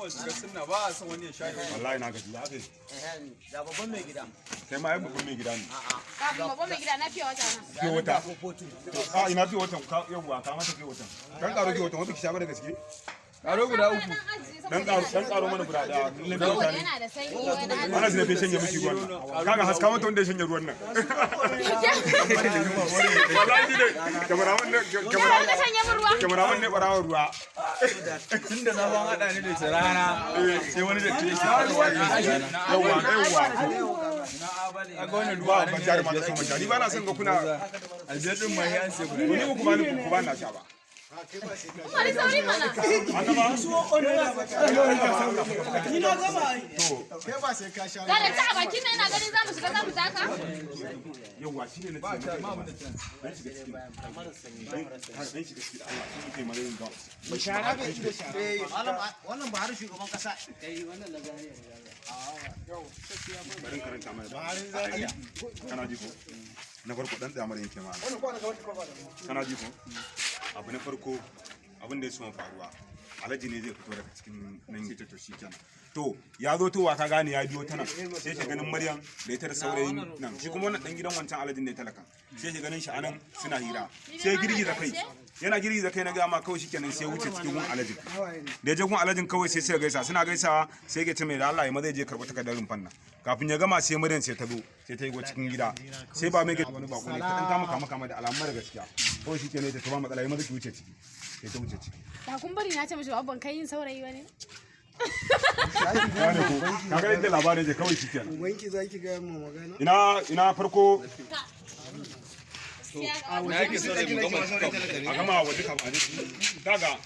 Mu shiga sunna ba a son wani ya sha. Wallahi na gaji ya kai. Da babban mai gida. Kai ma ai babban mai gida ne. Kafin babban mai gida na fiye wata na. Fiye wata. A ina fiye watan ka? Yawwa, ka mata fiye watan. Dan karo fiye watan wanda ki sha ba da gaske. Karo guda uku. Dan karo, dan karo mana guda daya. Lalle fiye wata Saboda ne. yana da sanyi wani abu. Ana zina shanye miki ruwan nan. Kaga haska mata wanda ya shanye ruwan nan. Wallahi ne. Kameraman ne, Ya kameraman. wanda shanye min ruwa. Kameraman ne barawon ruwa. Tun da sabon haɗa ni da rana sai wani da ke shi. Yawwa, yawwa. A ga wannan ruwa Ba ban jari ma ta so manja. Ni ba na son ga kuna albiyar din mai an sai guda. ni ku ba ni ku ba na sha ba. Umar, sauri mana. An gama? Ni na gama ai. Kai ba sai ka sha. Ga da ta a bakin nan ina ganin za mu shiga za mu taka. Yawwa, shine na ce. Dan shiga cikin. Dan shiga cikin Allah shi kai maganin ga. Shara bai ci da shara. Malam, wannan Buhari shugaban kasa. Bari in karanta mana. Kana ji ko? Na farko dan tsaya mara yanke ma. Kana ji ko? Abu na farko, abin da ya soma faruwa. Alhaji ne zai fito daga cikin nan ita, to shi kenan. To ya zo towa, ka gane, ya biyo ta nan sai ke ganin Maryam da ita da saurayin nan. Shi kuma wannan dan gidan wancan alhajin ne talakan. Sai ke ganin shi anan suna hira. Sai girgiza kai. Yana girgiza kai na gama kawai shikenan sai ya wuce cikin gun alhajin. Da ya je gun alhajin kawai sai sai gaisa, suna gaisawa sai ya ce mai da Allah ya maza je karɓi takardar rumfan nan. Kafin ya gama sai Maryam sai ta zo sai ta yi cikin gida. Sai ba mai wani bako ne ta dan kama kama kama da alamun mara gaskiya. Kawai shikenan ta ba matsala, ya maza ki wuce ciki. Sai ta wuce ciki. Da kun bari na ce mishi babban kai yin saurayi wani. Gane ko? Kaga yadda labarin je kawai shikenan. Ubanki zaki ga mu magana. Ina farko Na yake so da mu gama. A gama waje kafin a je daga.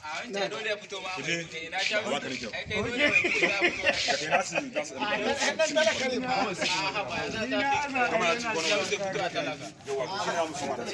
A dole ya fito ma. Kuje. Ina ta Ba ka nake. Ai kai dole ya fito. Kai nasu za su A haba, ya za ta gama na cikin wani fito a talaka. Yawa, ku shirya musu mata.